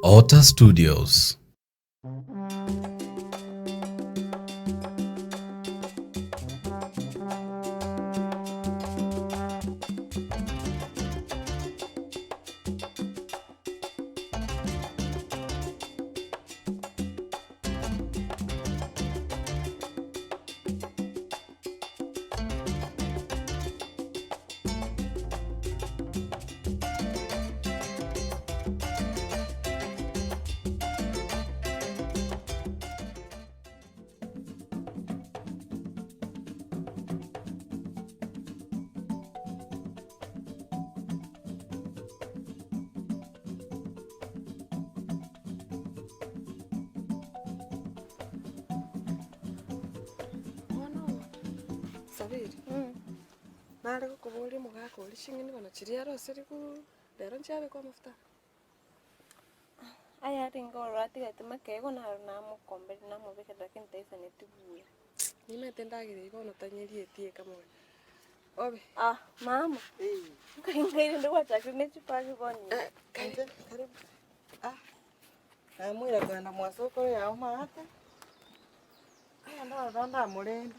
Otter Studios. Bono Sabiri, nare gokoboria omogaka oria ching'eni bono chiria aroserigwe rero nchiabekwa amafuta? Aya arenge ororo atigete make igo naro namokomberia namobekerera lakini taisaneti buya. Nimanyete endagera eyio bono tanyerieti eka mono. Obe. Ah mama, nkai nkai rende gwachakire ne chibagi bono iga. Karibu, karibu. Ah, namoira kogenda mwasokoro yao maate, ng'ende ororo ndamorende.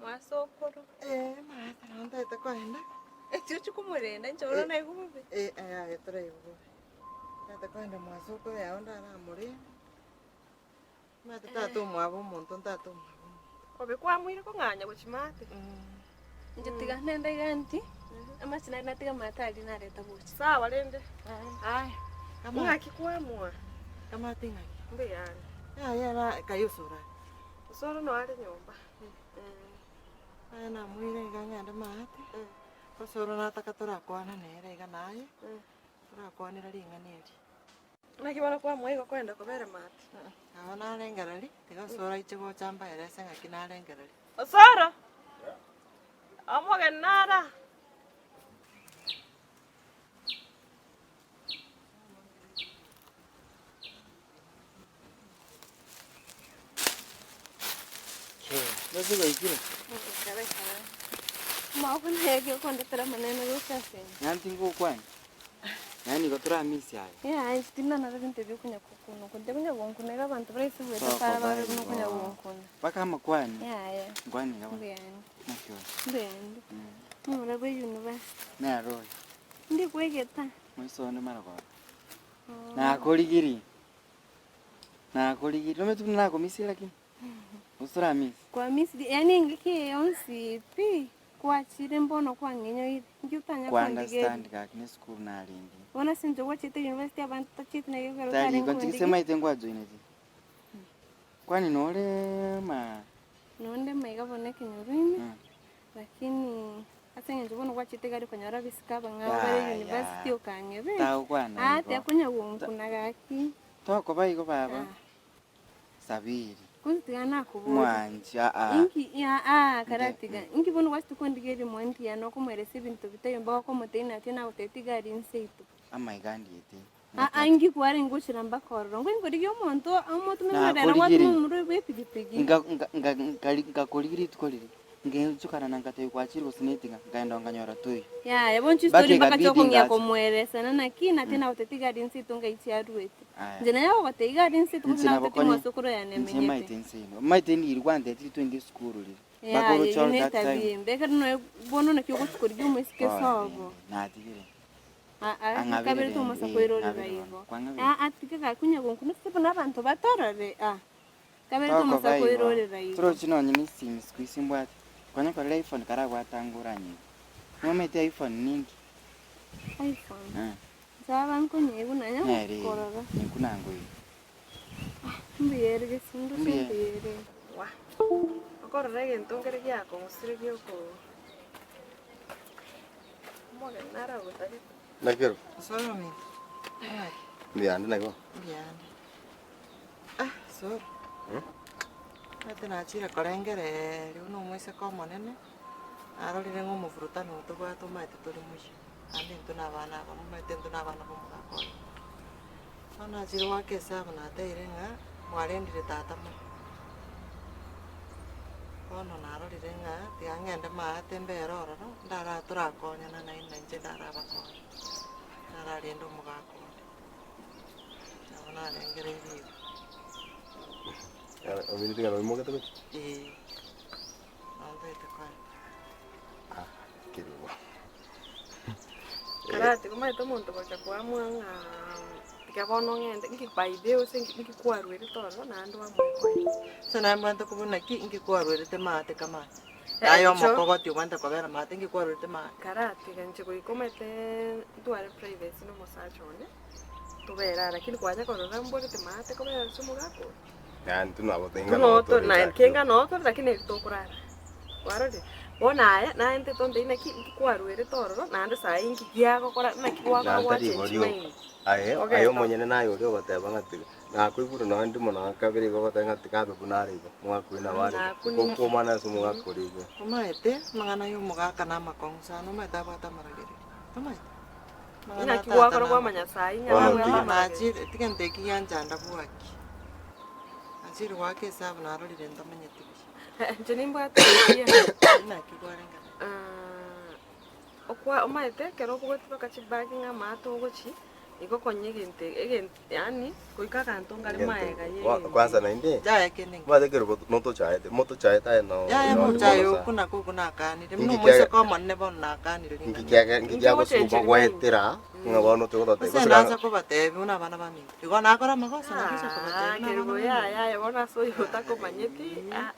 Mwasokoro. Ee, maate nabo ntagete kogenda. Eki ochia komorenda inche bono naigwe bobe. Ee, yaya toraigwe bobe. Ntagete kogenda mwasokoro yao ndaramorende. Omanyete tata omwabo omonto ntata omwabo omonto. Obe kwamoire kong'anya gochia maate. Inche tiga nende iga nti, amache nare natiga amato aria nareta gocha. Sawa rende. Aya. Ng'aki kwamua? Kamate ng'aki? Mbuya ande. Yaya era kai osoro are? Osoro noo are nyomba. Aye namoire iga ng'ende maate, osoro nataka torakwana nere iga naye, torakwanera ring'ana eri. Naki bono kwamoa igo kwenda kobera maate? Nabo narengereria, tiga osoro aiche gocha mbaerese ng'aki narengereria. Osoro! Omogeni nare aa. Nase gwaikire? Omogoko naye ekio okondetera amanene gocha ase inche. Nyanti ngokwane? Yaani igo toramisi aye. Yaya inche tindi na ebinto ebio okonya kokuna okwo nte konya gonkuna iga abanto bare ase goeta para bare buna okonya gonkuna. Mpaka amakwani. Yaya. Nkwane iga bono. Mbuyande. Naki ore? Mbuyande. Omomura bwa university. Nere oyo. Ndi kwegeta. Moiso onde marogoba. Nakorigirie. Nakorigirie. Nomanyete buna nakomisia lakini? Gose toramisi? Kwamisiri yaani engaki eye yonsi pi kwachire mbono kwang'enyoire inki otanya Kwa kondigeria? understand gaki ne esukuru narenge. Bono ase inche gwachete university abanto tacheti naki ekero Tari otarenge igo nchigise kondigeria. maete nkwajoineti. Kwani nore ma Nonde maiga bono ekenyoro ime Mm. lakini ase eng'encho bono gwachete iga aria okonyora abisike abang'ao bare Yaya. university okang'ebera Tagokwana aa igo. tiakonya gonkuna gaki. Tokoba igo baba. Ah. Sabiri. Kwanza tiga nakoboria. Mwanchi aa. Inki aa karatiga. Inki bono gwachete kondigeria omwanti yane okomoeresia ebinto bitaiyo mpaka okomotebia nache nagotebia tiga aria inse aito. Amaiga andiete. Aa inki kwarenge gochira mpaka ororo. Ngwe nkorigia omonto omotume buna rero Nakorigirie. gwatoma omorwai bwe epigipigi. Nka- nka- nka- nkari- nkakorigia rituko riria. Ngeonchokana na ngatebia kwachire gose netinga, nkaenda nkanyora toiyo. Yaya bono Mpaka chistori mpaka ekabidi chiokong'ea ngacha. komoeresana naki natie nagotebia tiga aria inse aito ngai chiaruete. Aya. Inche naye ogotebia iga aria inse aito gose Inche nagotebia nabokonye. mwasokoro yane Inche emenyete. maete inse ino. Maete ndiri kwantebia titwendi esukuru riria. Mpaka Yaya oroche eyio all ne that etabia time. embe ekero noe bono naki ogochi korigia omoiseke Pole sobo. rende, natigire. Aa Ang'abere kabere rende, tomosa eh, koirorera ng'abere bono. igo. Kwang'abere? Aa tiga gaki onye gonkuna ase buna abanto batorore ah. Kabere Tokoba tomosa igo. koirorera igo. Torochi nonye ne esimi siku isi mbwate. Konya korora iPhone karabwate ango oranyebe. Nomanyete iPhone ninki? iPhone. Eh. Nchaba nkonyigwa nanya Nere eye. gokorora. Ninkwu nango eye. Mbuya ere gesinto Mbuya. mbuya ere. Wah! Okorora egento nkere giakong'usire gioko omogeni nare ogotagete. Naki ero? Osoro ominto, ng'aki? Mbuya ande naki bono? Mbuya ande. Ah, Osoro, omanyete nachire korengereria buna omoiseke omonene, narorire ng'a omofurutano oyo tobwate omanyete tori muya, naende intwe na abana aba omanyete intwe na abana ba omogaka oyomo. Bono nachire goaka esabu nateire ng'a mwarendire tata mono. Bono narorire ng'a tiga ng'ende maate mbere ororo, ndara torakonyana naende na inche ndarabakonye, ndararende omogaka onde. Omineti ng'a noimogete gochia? Ee, nontaete kogenda. Ah, kerubo. Karati omanyete omonto gocha koamua ng'a tiga bono ng'ende nki by the way gose nki kwarwerete ororo naende oamue koenda. Ase naye mbwate kobua naki nki kwarwerete maate kamache? Naye omokogoti obwate kobera maate nki kwarwerete maate? Karatiga inche goika omanyete ntware privacy na omosacha one, tobere aa lakini kwanya korora mborete maate kobera ase omogaka oyo. Yaani intwe nabo toinga Intwe noo noo tore tore naende exactly. kenga noo tore lakini eri tokorara. Kwarorire? Bono aye naende tontebie naki nki kwarwerete ororo naende saa hii nki giagokora naki gwakora Naende gwa tari change igo rioka. mind. Aye, aye Ogenda omonyene naye oria ogoteba ng'a tiga, nakoigure nonye ndimo nonye kabere igo ogoteba ng'a tiga abe buna are igo, omogaka oyio nabo are igo. Nakuni- Igo okomana ase omogaka oria igo. Omanyete, amang'ana ya omogaka na amakong'u sana, omanyete abwate amaragereri, omanyete? Amang'ana a Naki tata gwakora na kwamanya saa hii ng'a Bono nabwate tiga. amaragereri. Nachire, tigento eki gianchanda bwaki. Nachire goaka esabu narorire ntamanyeti buya. Inche nimbwate idea. Naki kwarenge? Okwa omanyete ekero ogotiboka chibag ng'a amato ogochi, igo konya egento egento yaani goika aganto nkare maega ya Kwa- egento. Kwanza naende, Yaya kende nki? omanyete ekero notochaete, motochaete aye no Yaya no mochaye mono sana. okwo nakwo okwo nakanire, buna Inki omoiseke kiaga- omonene bono nakanire Inki ring'ana. kiaga inki Inki kiagosukuma ogochencheria goetera ng'a bono togotote Gose nacha kobatebia buna abana baminto, igo nakora amagoso nagocha kobatebia buna Kerubo abana yaya baminto. yaya bono ase oyo otakomanyeti aa.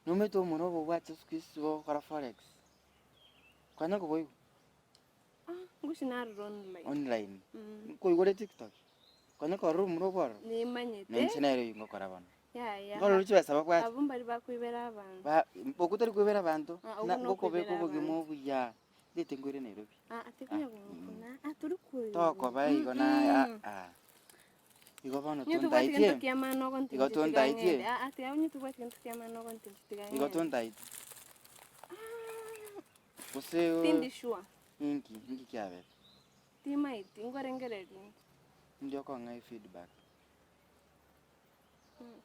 Nomanyete omoro obo obwate siku hizi bogokora forex. Kwanya koboigwa? Ah, ngochi narora online. Online. Mm. Nkoigure TikTok. Kwanya korora omoro obo ororo? Nimanyete. Na inche nere oyio ngokora bono. Yaya. Nkorora chibesa babwate. Abwo mbari bakoibera abanto. Ba okwo tari koibera abanto, Ah, obwo na nokoibera ngokobeka obogima abanto. obuya. Ndete nkoire Nairobi. Ah, tikonya gokuna. Ah, tori koigwa. Tokoba igo na ah ah. Igo bono Onye tobwati tontaitie. gento kia maana ogontinchi Igo tiga tontaitie. ng'ende. Ah, ah, tiga onye tobwati gento kia maana ogontinchi tiga Igo ng'ende. tontaitie. Gose Tindi sure. inki, inki kiabete? Timaeti, nkorengereria inche. Indi okong'a efeedback?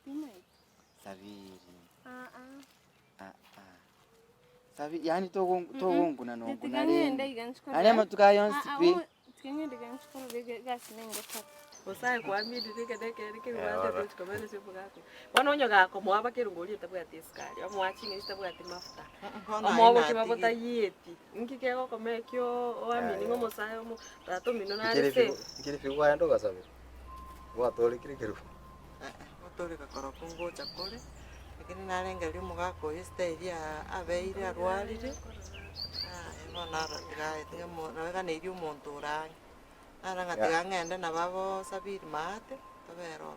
Timaeti. Sabiri. Ah, ah. Ah, ah. Sabi, yaani togo- togonguna nonguna Tiga ng'ende rende. iga nchikore. Yaani amatuko aya Ah, yonsi ah, pi. tiga ng'ende iga nchikorore egasi nengokora. Nyasaye kwaminire ekero ekeene Eh, kebwate bono. tochi kobera ase omogaka oyo. Bono onye gakomoa mpaka erongori etabwati esukari, omoa ching'eni chitabwati mafuta, Bono omoa aye obokima natigire. botayieti, nki kegokoma ekio oamini ng'a omosae omo tata omino nare Nkere safe. figo nkere figo kwaenda ogasabera, gwatorekire kerubo. Gotoreka korokwo ngocha kore, lakini narengereria omogaka oyo estyle abeire arwarire, bono naro tiga tiga mo naeganeirie omonto ore ang'e. Naro ng'a tiga ng'ende nabo abosabiri maate, tobere ororo.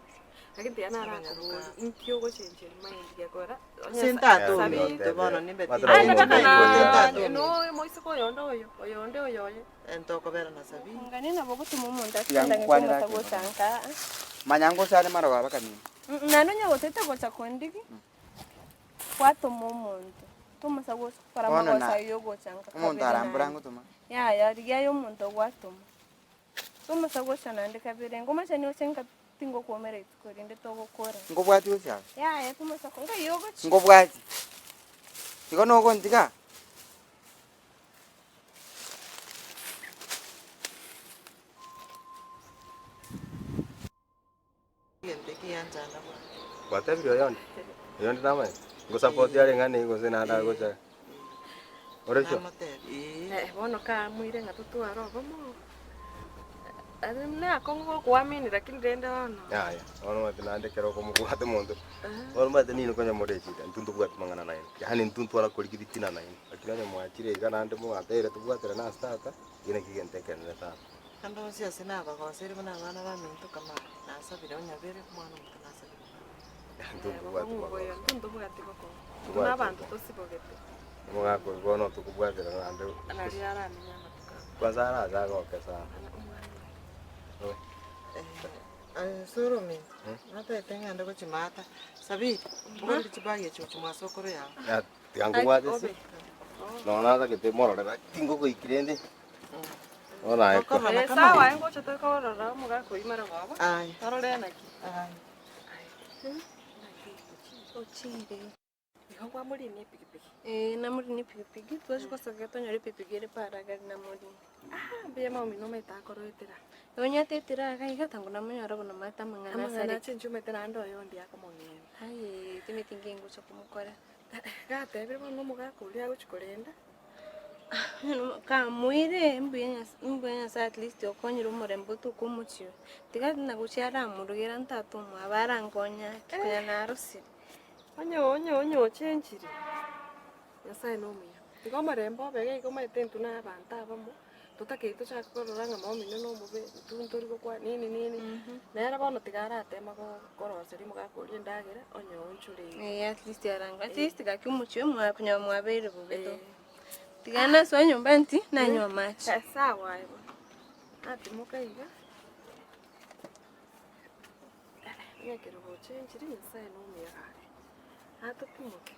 Lakini tiga narakoborie, inki ogochencheri mind gekogera onye Ase sa- tata Sabiri ominto bono nimbe Matera Aye mpaka omonto na okonya. tata ominto. no omoiseke oyonde oyo, oyonde oyo oye. Ntokobera na Sabiri. Ngani nabo ogotoma omonto Tiga ase nkwanere endagera ake gocha nka. Manya ngosare marogoba bakamina. Naende onye gotete gocha kondigi, gwatoma omonto. Tomosa gokora Bono amagoso na- ayio ogocha nka Omonto kabere arambora naende. ngotoma. Yaya, rigia aye omonto gwatoma. Tomosa gocha naende kabere, ngomachani oche nka tingokwomera rituko rinde togokora. Nkobwati gose aba? Yaya, tomosa ko ngai ogochia. Nkobwati. Igo nogontiga? Egento eki gianchanda bwango. Gwatebire oyonde? Oyonde namanyete? Ngosupport are ng'a nei gose naende agocha. Ore sure? Namotebia ee. Eh, bono kaamuire ng'a totware obomo, are nakong'u gokoamini lakini rende bono. Yaya, bono omanyete naende ekero okomobwata omonto, bono omanyete nini konya more echida, intwe ntobwati mang'ana naende, yaani intwe ntwara korigia ritina naende, lakini onye mwachire iga naende mwateire tobwaterane ase tata, ekio nakio egento ekenene sana. Naende onsi ase nabagoseire buna abana baminto kama nasabire onyabere omwana omonto nasabire onyabere. Intwe ntobwati Bokong'u oboyo, magoso. intwe ntobwati bokong'u. Intwe Tobwati nabanto bokong'u. tosibogete. Omogaka oyo bono tokobwatera naende Nari aramenye amatuko aya. kwanza arache agoke sana. Omwana oyo. Oe. Aye soro ominto, natagete ng'ende gochia maata, Sabiri, mbogorere chibagi echi gochia mwa sokoro yao. Ya, tiga nkobwate ase. Obe. Nonya natagete morore tingogoiki rende. Bono aye ko. Okorora Eh, kama sawa aye ngocha tokorora omogaka oyio marogoba. Aye. Torore naki. Aye. Ochire. Igo kwamorinia epikipiki. Eh, namorinia epikipiki, twachi gosoka tonyore epikipiki ere para gari namorinia. Ah, mbuya mama omino omanyete akoroetera. Onyete etira iga iga tango namonyora buna omanyete amang'ana Amang'ana asarete. achenche omanyete naende oyondi akomong'ina. Ayee, timeti nki ngocha komokora. Gatebire bono omogaka oria agochi korenda. Kamoire mbuya Nyasa mbuya Nyasaye at least okonyire omorembe otoke omochie oyo. Tiga nagochia aramorugera ntata omwabo arankonye ake konya narosire. Onye onye onye ochenchire, Nyasaye nomuya. Igo omorembe obe iga iga omanyete intwe na abanto abamo, totakeire tochake korora ng'a mama omino nomobe, intwe ntori gokwa nini nini, nere bono tiga aratema go- koroseria omogaka oria endagera, onye oonchore igo. Eeh at least arango at least gaki omochie oyo mwakonya mwabeire bobe to. Tiga nasoa nyomba nti nanywe amache. Sawa aye bono, natimoka iga. Onye ekero gochenchire Nyasaye nomuya gaki, natotimoke.